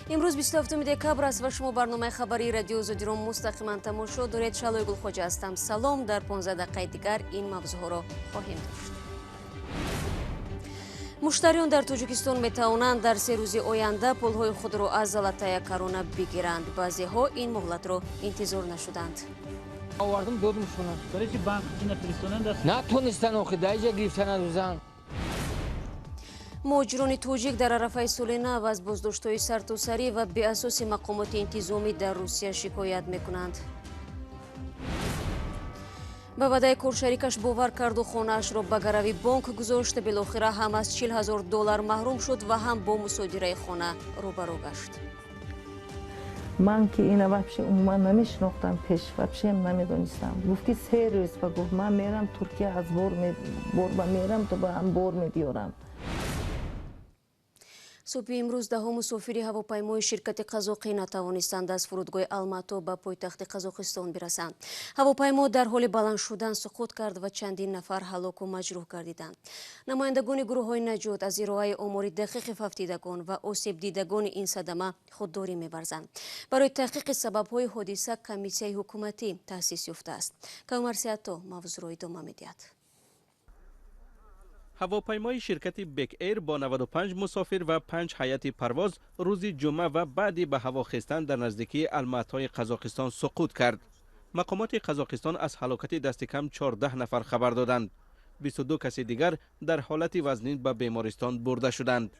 Имрӯз 27 декабр аст ва шумо барномаи хабарии Радиои Озодиро мустақиман тамошо доред. Шалои Гулхоҷа ҳастам. Салом. Дар 15 дақиқаи дигар ин мавзӯъҳоро хоҳем дошт. Муштариён дар Тоҷикистон метавонанд дар 3 рӯзи оянда пулҳои худро аз Золотая Корона бигиранд. Баъзеҳо ин муҳлатро интизор нашуданд. Овардам, додам шуна. Барои чи банк нафиристонанд? Натонистан охи, дар иҷа гирифтан рӯзан. Муҳоҷирони тоҷик дар арафаи соли нав аз боздоштҳои сартосарӣ ва беасоси мақомоти интизомӣ дар Русия шикоят мекунанд. Ба ваъдаи коршарикаш бовар карду хонаашро ба гарави бонк гузошт. Билохира ҳам аз 40 000 доллар маҳрум шуд ва ҳам бо мусодираи хона рӯбарӯ гашт. Ман ки ина вообще умуман намешинохтам, пеш вообще намедонистам. Гуфт ки 3 рӯз ба гуфт ман мерам Туркия, аз бор ба мерам, то ба ҳам бор мебиёрам. Субҳи имрӯз даҳо мусофири ҳавопаймои ширкати қазоқӣ натавонистанд аз фурудгоҳи Алмато ба пойтахти Қазоқистон бирасанд. Ҳавопаймо дар ҳоли баланд шудан суқут кард ва чандин нафар ҳалоку маҷрӯҳ гардиданд. Намояндагони гурӯҳҳои наҷот аз ироаи омори дақиқи фавтидагон ва осебдидагони ин садама худдорӣ меварзанд. Барои таҳқиқи сабабҳои ҳодиса комиссияи ҳукуматӣ таъсис ёфтааст. Кавмарсиато мавзӯъро идома медиҳад. Ҳавопаймои ширкати Бек Эйр бо 95 мусофир ва 5 ҳайати парвоз рӯзи ҷумъа ва баъди ба ҳаво хестан дар наздикии Алматои Қазоқистон суқут кард. Мақомоти Қазоқистон аз ҳалокати дасти кам 14 нафар хабар доданд. 22 каси дигар дар ҳолати вазнин ба бемористон бурда шуданд.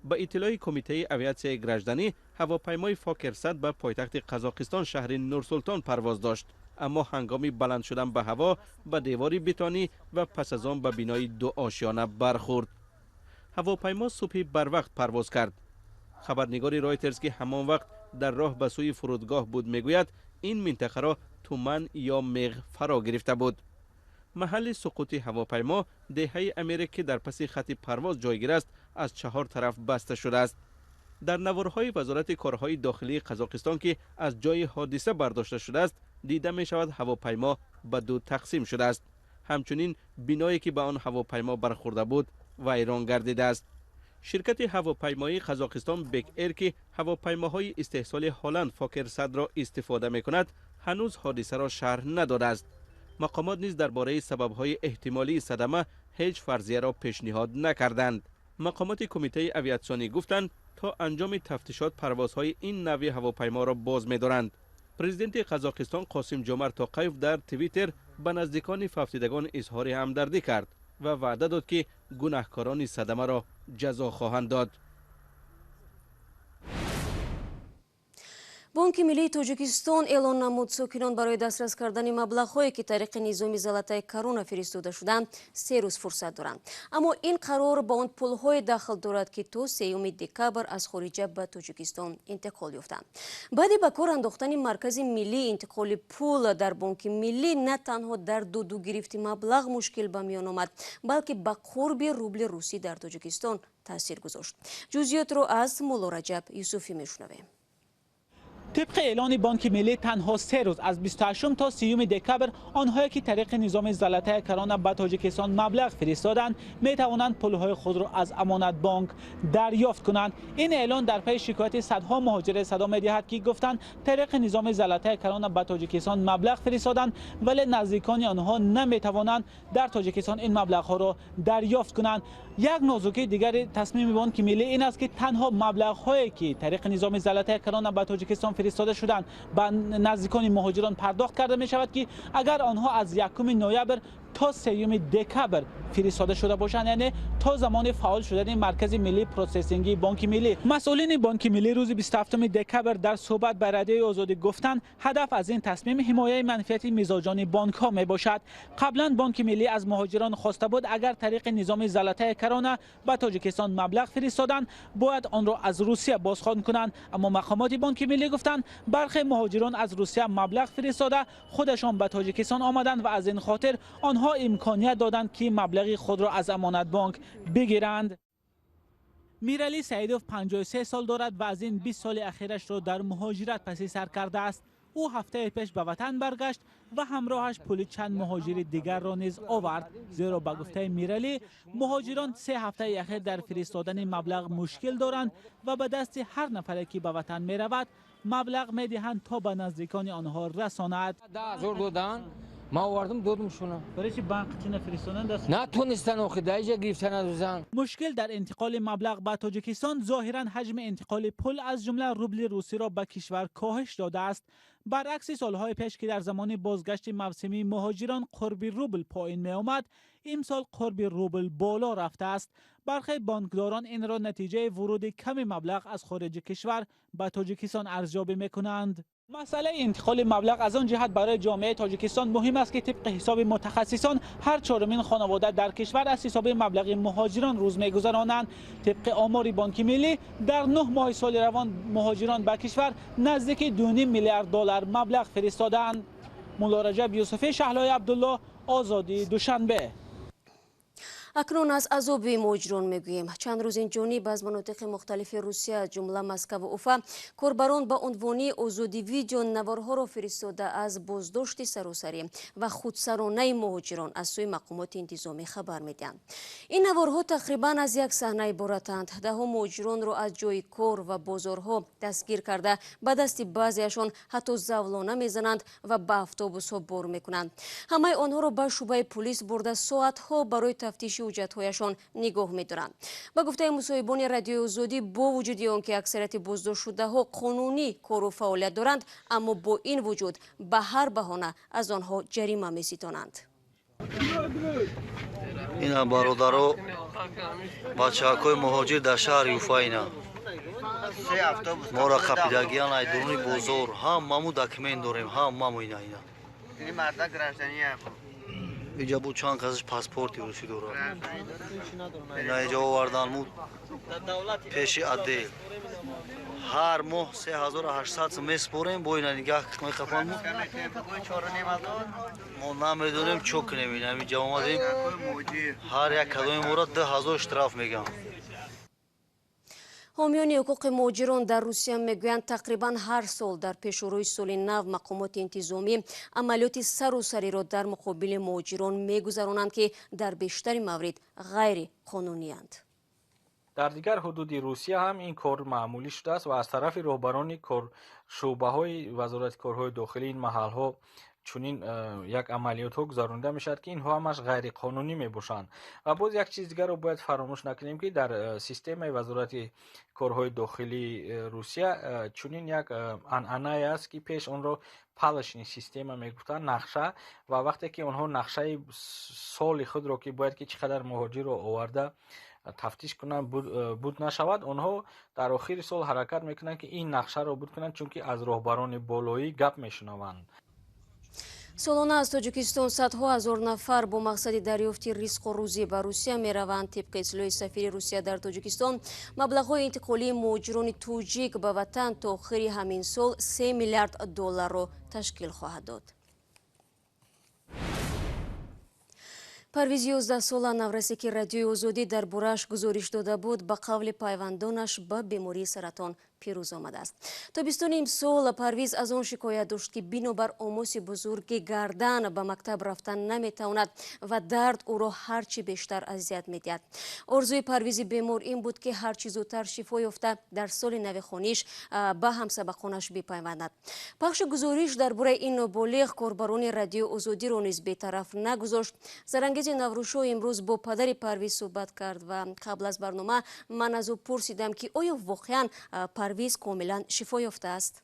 Ба иттилои Кумитаи авиатсияи гражданӣ, ҳавопаймои Фокер 100 ба пойтахти Қазоқистон шаҳри Нурсултон парвоз дошт, аммо ҳангоми баланд шудан ба ҳаво ба девори бетонӣ ва пас аз он ба бинои дуошёна бархӯрд. Ҳавопаймо субҳи барвақт парвоз кард. Хабарнигори Ройтерс, ки ҳамон вақт дар роҳ ба сӯи фурудгоҳ буд, мегӯяд ин минтақаро туман ё меғ фаро гирифта буд. Маҳалли суқути ҳавопаймо деҳаи Америк, ки дар паси хатти парвоз ҷойгир аст, аз 4 тараф баста шудааст. Дар наворҳои Вазорати корҳои дохилии Қазоқистон, ки аз ҷои ҳодиса бардошта шудааст, дида мешавад ҳавопаймо ба ду тақсим шудааст. Ҳамчунин биное ки ба он ҳавопаймо бархӯрда буд вайрон гардидааст. Ширкати ҳавопаймоии Қазоқистон Бек Эйр, ки ҳавопаймоҳои истеҳсоли Ҳолланд Фокер 100-ро истифода мекунад, ҳанӯз ҳодисаро шарҳ надодааст. Мақомот низ дар бораи сабабҳои эҳтимолии садама ҳеҷ фарзияро пешниҳод накарданд. Мақомоти Кумитаи авиатсионӣ гуфтанд то анҷоми тафтишот парвозҳои ин навъи ҳавопайморо боз медоранд. Президенти Қазоқистон Қосим Ҷомар Тоқаев дар Твиттер ба наздикони фавтидагон изҳори ҳамдардӣ кард ва ваъда дод, ки гунаҳкорони садамаро ҷазо хоҳанд дод. Бонки Миллии Тоҷикистон эълон намуд сокинон барои дастрас кардани маблағҳое, ки тариқи низоми Золотая Корона фиристода шуданд, 3 рӯз фурсат доранд. Аммо ин қарор ба он пулҳое дахл дорад, ки то 3 декабр аз хориҷа ба Тоҷикистон интиқол ёфтанд. Баъди ба кор андохтани Маркази миллии интиқоли пул дар Бонки Миллӣ на танҳо дар дуду гирифти маблағ мушкил ба миён омад, балки ба қурби рубли русӣ дар Тоҷикистон таъсир гузошт. Ҷузъиётро аз Мулло Раҷаб Юсуфӣ мешунавем. Тибқи эълони Бонки Миллӣ танҳо 3 рӯз аз 28 то 30 декабр онҳое ки тариқи низоми Золотая Корона ба Тоҷикистон маблағ фиристоданд, метавонанд пулҳои худро аз Амонатбонк дарёфт кунанд. Ин эълон дар пайи шикояти садҳо муҳоҷире садо медиҳад, ки гуфтанд тариқи низоми Золотая Корона ба Тоҷикистон маблағ фиристоданд, вале наздикони онҳо наметавонанд дар Тоҷикистон ин маблағҳоро дарёфт кунанд. Як нозукии дигари тасмими Бонки Миллӣ ин аст, ки танҳо маблағҳое ки тариқи низоми Золотая Корона ба Тоҷикистон фиристода шуданд ба наздикони муҳоҷирон пардохт карда мешавад, ки агар онҳо аз 1 ноябр то 3 декабр фиристода шуда бошанд, яъне то замони фаъол шудани Маркази миллии процессингии Бонки Миллӣ. Масъулини Бонки Миллӣ рӯзи 27 декабр дар суҳбат ба Радиои Озодӣ гуфтанд ҳадаф аз ин тасмим ҳимояи манфиати мизоҷони бонкҳо мебошад. Қаблан Бонки Миллӣ аз муҳоҷирон хоста буд агар тариқи низоми Золотая Корона ба Тоҷикистон маблағ фиристоданд, бояд онро аз Русия бозхон кунанд. Аммо мақомоти Бонки Миллӣ гуфтанд бархе муҳоҷирон аз Русия маблағ фиристода худашон ба Тоҷикистон омаданд ва аз ин хотир онҳо имконият доданд, ки маблағи худро аз Амонатбонк бигиранд. Миралӣ Саидов 53 сол дорад ва аз ин 20 соли ахирашро дар муҳоҷират паси сар кардааст. Ӯ ҳафтаи пеш ба ватан баргашт ва ҳамроҳаш пули чанд муҳоҷири дигарро низ овард. Зеро ба гуфтаи Миралӣ, муҳоҷирон 3 ҳафтаи ахир дар фиристодани маблағ мушкил доранд ва ба дасти ҳар нафаре ки ба ватан меравад маблағ медиҳанд то ба наздикони онҳо расонад. 10,000 доданд, ман овардам додам шуна. Барои чӣ банк чина фиристоданд? Натонистан охи, дар инҷа гирифтан надозанд. Мушкил дар интиқоли маблағ ба Тоҷикистон зоҳиран ҳаҷми интиқоли пул аз ҷумла рубли русиро ба кишвар коҳиш додааст. Баръакси солҳои пеш ки дар замони бозгашти мавсимии муҳоҷирон қурби рубл поин меомад, имсол қурби рубл боло рафтааст. Бархе бонкдорон инро натиҷаи вуруди ками маблағ аз хориҷи кишвар ба Тоҷикистон арзёбӣ мекунанд. Масъалаи интиқоли маблағ аз он ҷиҳат барои ҷомеаи Тоҷикистон муҳим аст ки тибқи ҳисоби мутахассисон ҳар чорумин хонавода дар кишвар аз ҳисоби маблағи муҳоҷирон рӯз мегузаронанд. Тибқи омори Бонки Миллӣ дар 9 моҳи соли равон муҳоҷирон ба кишвар наздики 2,5 миллиард доллар маблағ фиристоданд. Мулло Раҷаб Юсуфӣ, Шаҳлои Абдуллоҳ, Озодӣ, Душанбе. Акнун аз азоби муҳоҷирон мегӯем. Чанд рӯз инҷониб аз манотиқи мухталифи Русия, аз ҷумла Москваву Уфа, корбарон ба унвони озодӣ видео наворҳоро фиристода аз боздошти саросарӣ ва худсаронаи муҳоҷирон аз сӯи мақомоти интизомӣ хабар медиҳанд. Ин наворҳо тақрибан аз як саҳна иборатанд. Даҳо муҳоҷиронро аз ҷойи кор ва бозорҳо дастгир карда, ба дасти баъзеашон ҳатто завлона мезананд ва ба автобусҳо бор мекунанд. Ҳамаи онҳоро ба шӯъбаи пулис бурда соатҳо барои тафтиши ҳуҷҷатҳояшон нигоҳ медоранд. Ба гуфтаи мусоҳибони Радиои Озодӣ, бо вуҷуди он ки аксарияти боздоштшудаҳо қонунӣ кору фаъолият доранд, аммо бо ин вуҷуд ба ҳар баҳона аз онҳо ҷарима меситонанд. Ина бародаро, бачаҳакҳои муҳоҷир дар шаҳри Уфа ина моро қапидагиян ай дуруни бозор. Ҳамаму документ дорем, ҳамаму ина ина. Иҷа бу чанд касаш паспорти русӣ дорад. Ина иҷа оварданму пеши отдел. Ҳар моҳ 3800 сом месупорем, бо ина нигаҳ меқапанму. Мо намедонем чо кунем, ина иҷа омадем. Ҳар як кадоми моро 2000 штраф мегӯянд. Ҳомиёни ҳуқуқи муҳоҷирон дар Русия мегӯянд, тақрибан ҳар сол дар пешурӯи соли нав мақомоти интизомӣ амалиёти сарусариро дар муқобили муҳоҷирон мегузаронанд, ки дар бештари маврид ғайриқонуниянд. Дар дигар ҳудуди Русия ҳам ин кор маъмулӣ шудааст ва аз тарафи роҳбарони шӯъбаҳои Вазорати корҳои дохилӣ ин маҳалҳо чунин як амалиётҳо гузаронида мешавад, ки инҳо ҳамаш ғайриқонунӣ мебошанд. Ва боз як чиз дигарро бояд фаромӯш накунем, ки дар системаи Вазорати корҳои дохилии Русия чунин як анъанае аст, ки пеш онро палочный система мегуфтанд, нақша. Ва вақте ки онҳо нақшаи соли худро, ки бояд ки чӣ қадар муҳоҷирро оварда тафтиш кунанд, буд нашавад, онҳо дар охири сол ҳаракат мекунанд, ки ин нақшаро буд кунанд, чунки аз роҳбарони болоӣ гап мешунаванд. Солона аз Тоҷикистон садҳо ҳазор нафар бо мақсади дарёфти ризқу рӯзӣ ба Русия мераванд. Тибқи иттилои сафири Русия дар Тоҷикистон, маблағҳои интиқолии муҳоҷирони тоҷик ба ватан то охири ҳамин сол 3 миллиард долларро ташкил хоҳад дод. Парвиз 11сола, наврасе ки Радиои Озодӣ дар борааш гузориш дода буд, ба қавли пайвандонаш ба бемории саратон пирӯз омадааст. Тобистони имсол Парвиз аз он шикоят дошт, ки бинобар омоси бузурги гардан ба мактаб рафтан наметавонад ва дард ӯро ҳарчи бештар азият медиҳад. Орзуи Парвизи бемор ин буд, ки ҳарчи зудтар шифо ёфта дар соли нави хониш ба ҳамсабақонаш бипайвандад. Пахши гузориш дар бораи ин ноболиғ корбарони Радиои Озодиро низ бетараф нагузошт. Зарангези Наврӯзшоҳ имрӯз бо падари Парвиз суҳбат кард ва қабл аз барнома ман аз ӯ пурсидам, ки оё воқеан Парвиз комилан шифо ёфтааст.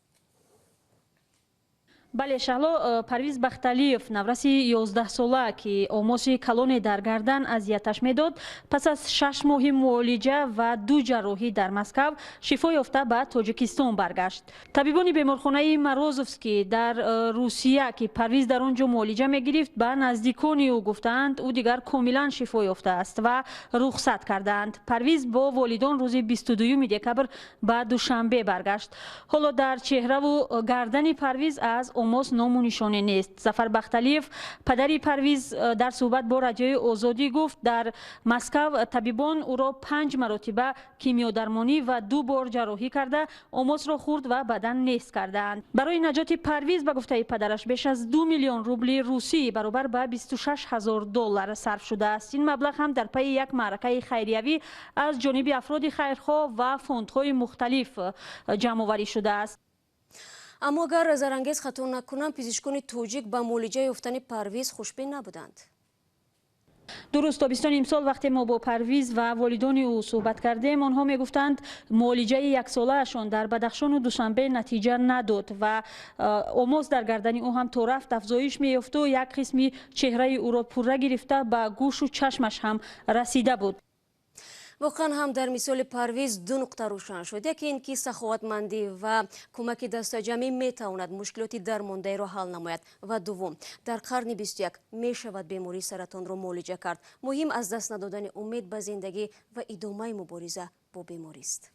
Бале, Шаҳло, Парвиз Бахталиев, навраси 11сола, ки омоси калоне дар гардан азияташ медод, пас аз 6 моҳи муолиҷа ва 2 ҷарроҳӣ дар Москав шифо ёфта ба Тоҷикистон баргашт. Табибони беморхонаи Морозовский дар Русия, ки Парвиз дар он ҷо муолиҷа мегирифт, ба наздикони ӯ гуфтаанд, ӯ дигар комилан шифо ёфтааст ва рухсат кардаанд. Парвиз бо волидон рӯзи 22 декабр ба Душанбе баргашт. Ҳоло дар чеҳраву гардани Парвиз аз омос ному нишоне нест. Зафар Бахталиев, падари Парвиз, дар суҳбат бо Радиои Озодӣ гуфт, дар Москав табибон ӯро 5 маротиба кимиёдармонӣ ва 2 бор ҷарроҳӣ карда, омосро хурд ва бадан нест кардаанд. Барои наҷоти Парвиз, ба гуфтаи падараш, беш аз 2 миллион рубли русӣ баробар ба 26 ҳазор доллар сарф шудааст. Ин маблағ ҳам дар пайи як маъракаи хайриявӣ аз ҷониби афроди хайрхоҳ ва фондҳои мухталиф ҷамъоварӣ шудааст. Аммо агар Зарангез хато накунам, пизишкони тоҷик ба муолиҷа ёфтани Парвиз хушбин набуданд. Дуруст, тобистони имсол вақте мо бо Парвиз ва волидони ӯ суҳбат кардем, онҳо мегуфтанд, муолиҷаи яксолаашон дар Бадахшону Душанбе натиҷа надод ва омоз дар гардани ӯ ҳам то рафт афзоиш меёфту як қисми чеҳраи ӯро пурра гирифта, ба гӯшу чашмаш ҳам расида буд. Воқеан ҳам дар мисоли Парвиз ду нуқта рӯшан шуд. Яке ин ки саховатмандӣ ва кӯмаки дастаҷамъӣ метавонад мушкилоти дармондаеро ҳал намояд, ва дуввум, дар қарни 21 мешавад бемории саратонро муолиҷа кард. Муҳим аз даст надодани умед ба зиндагӣ ва идомаи мубориза бо беморист.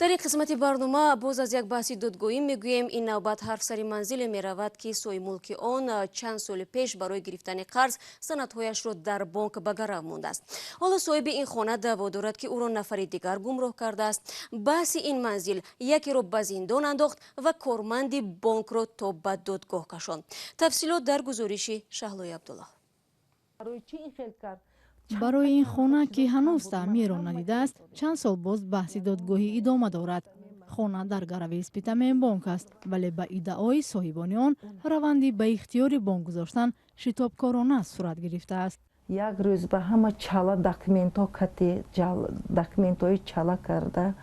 Дар ин қисмати барнома боз аз як баҳси додгоҳӣ мегӯем. Ин навбат ҳарф сари манзиле меравад, ки соҳибмулки он чанд соли пеш барои гирифтани қарз санадҳояшро дар бонк ба гарав мондааст. Ҳоло соҳиби ин хона даъво дорад, ки ӯро нафари дигар гумроҳ кардааст. Баҳси ин манзил якеро ба зиндон андохт ва корманди бонкро то ба додгоҳ кашонд. Тафсилот дар гузориши Шаҳлои Абдуллоҳ. Барои ин хона, ки ҳанӯз таъмирро надидааст, чанд сол боз баҳси додгоҳӣ идома дорад. Хона дар гарави Спитаменбонк аст, вале ба иддаои соҳибони он раванди ба ихтиёри бонк гузоштан шитобкорона сурат гирифтааст. Як рӯз ба ҳама чала документҳо кати документҳои чала карда,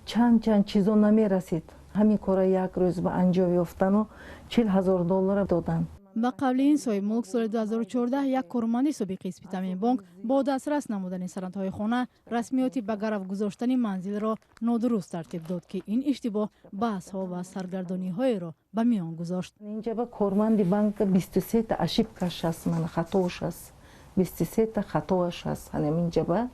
чанд чанд чизо намерасид. Ҳамин кора як рӯз ба анҷом ёфтану 40 ҳазор доллара доданд. Ба қавли ин соҳибмулк, соли 2014 як корманди собиқи Спитаменбонк бо дастрас намудани санадҳои хона расмиёти ба гарав гузоштани манзилро нодуруст тартиб дод, ки ин иштибоҳ баҳсҳо ва саргардониҳоеро ба миён гузошт. Инҷа ба корманди банка 23та ошибкаш аст, мана хатош аст, 23та хатоаш аст ҳаминҷа.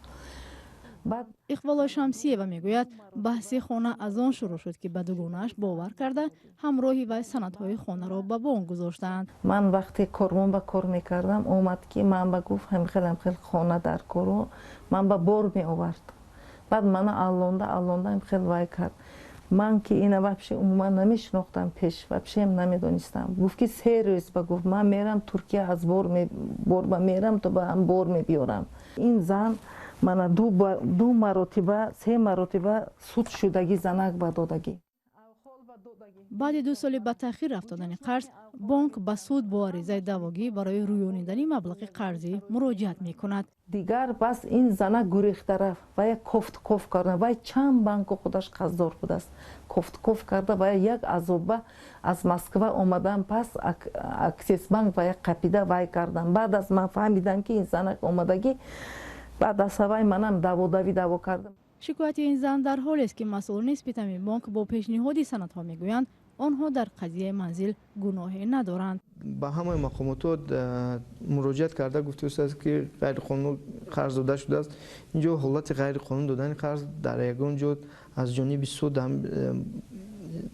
Иқболо Шамсиева мегӯяд, баҳси хона аз он шурӯъ шуд, ки ба дугонааш бовар карда, ҳамроҳи вай санадҳои хонаро ба бонк гузоштаанд. Ман вақте кормон ба кор мекардам, омад, ки ман ба гуфт, ҳамхел ҳамхел хона дар кору ман ба бор меовард. Баъд мана аллонда аллонда ҳамхел вай кард. Ман ки ина вообще умуман намешинохтам, пеш вообще намедонистам. Гуфт, ки 3 рӯз ба гуфт, ман мерам Туркия, аз бор ба мерам, то ба ҳам бор мебиёрам. Ин зан мана ду маротиба, се маротиба суд шудагӣ, занак ба додагӣ. Баъди 2 соли ба таъхир афтодани қарз, бонк ба суд бо аризаи даъвогӣ барои рӯёнидани маблағи қарзӣ муроҷиат мекунад. Дигар бас ин занак гурехта рафт ва як кофткоф карда, вай чанд банку худаш қарздор будааст, кофткоф карда ва як азоба аз Москва омадан, пас Аксессбанк ва як қапида вай кардан. Баъд аз ман фаҳмидам, ки ин занак омадагӣ, баъд аз ҳавай манам даводавӣ даво кардам. Шикояти ин зан дар ҳолест, ки масъулони Спитаменбонк бо пешниҳоди санадҳо мегӯянд, онҳо дар қазияи манзил гуноҳе надоранд. Ба ҳамаи мақомотот муроҷиат карда гуфтааст, ки ғайриқонун қарз дода шудааст. Инҷо ҳолати ғайриқонун додани қарз дар ягон ҷо аз ҷониби суд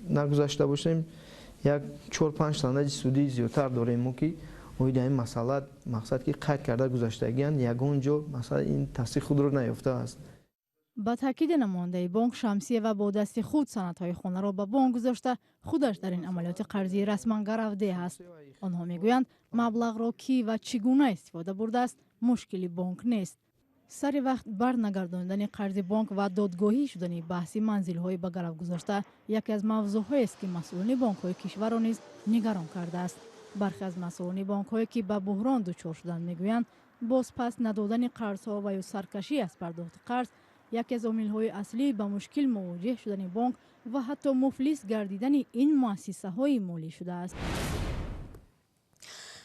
нагузашта бошем. Як 4-5 санади судӣ зиёдтар дорем мо, ки оид ин масъала мақсад ки қайд карда гузаштагианд, ягон ҷо масъала ин тасдиқ худро наёфтааст. Ба таъкиди намояндаи бонк, Шамсиева бо дасти худ санадҳои хонаро ба бонк гузошта, худаш дар ин амалиёти қарзӣ расман гаравдеҳ аст. Онҳо мегӯянд, маблағро кӣ ва чӣ гуна истифода бурдааст, мушкили бонк нест. Сари вақт барнагардонидани қарзи бонк ва додгоҳӣ шудани баҳси манзилҳои ба гарав гузошта яке аз мавзӯъҳоест, ки масъулони бонкҳои кишварро низ нигарон кардааст. Бархе аз масъулони бонкҳое, ки ба буҳрон дучор шуданд, мегӯянд, бозпас надодани қарзҳо ва ё саркашӣ аз пардохти қарз яке аз омилҳои аслӣ ба мушкил мувоҷеҳ шудани бонк ва ҳатто муфлис гардидани ин муассисаҳои молӣ шудааст.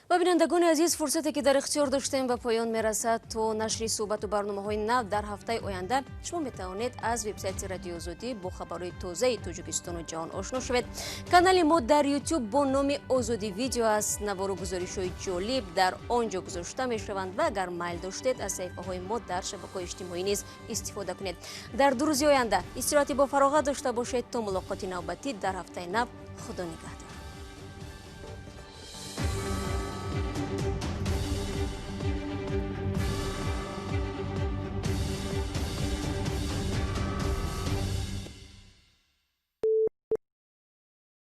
Ва бинандагони азиз, фурсате ки дар ихтиёр доштем ба поён мерасад. То нашри суҳбату барномаҳои нав дар ҳафтаи оянда шумо метавонед аз вебсайти Радиои Озодӣ бо хабарҳои тозаи Тоҷикистону ҷаҳон ошно шавед. Канали мо дар Ютуб бо номи Озодӣ видео аст. Навору гузоришҳои ҷолиб дар он ҷо гузошта мешаванд ва агар майл доштед, аз саҳифаҳои мо дар шабакаҳои иҷтимоӣ низ истифода кунед. Дар 2 рӯзи оянда истироҳати бо фароғат дошта бошед. То мулоқоти навбатӣ дар ҳафтаи нав, Худо нигаҳдор.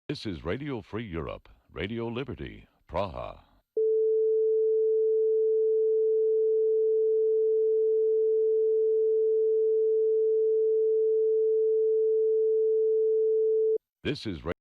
This is Radio Free Europe, Radio Liberty, Praha. This is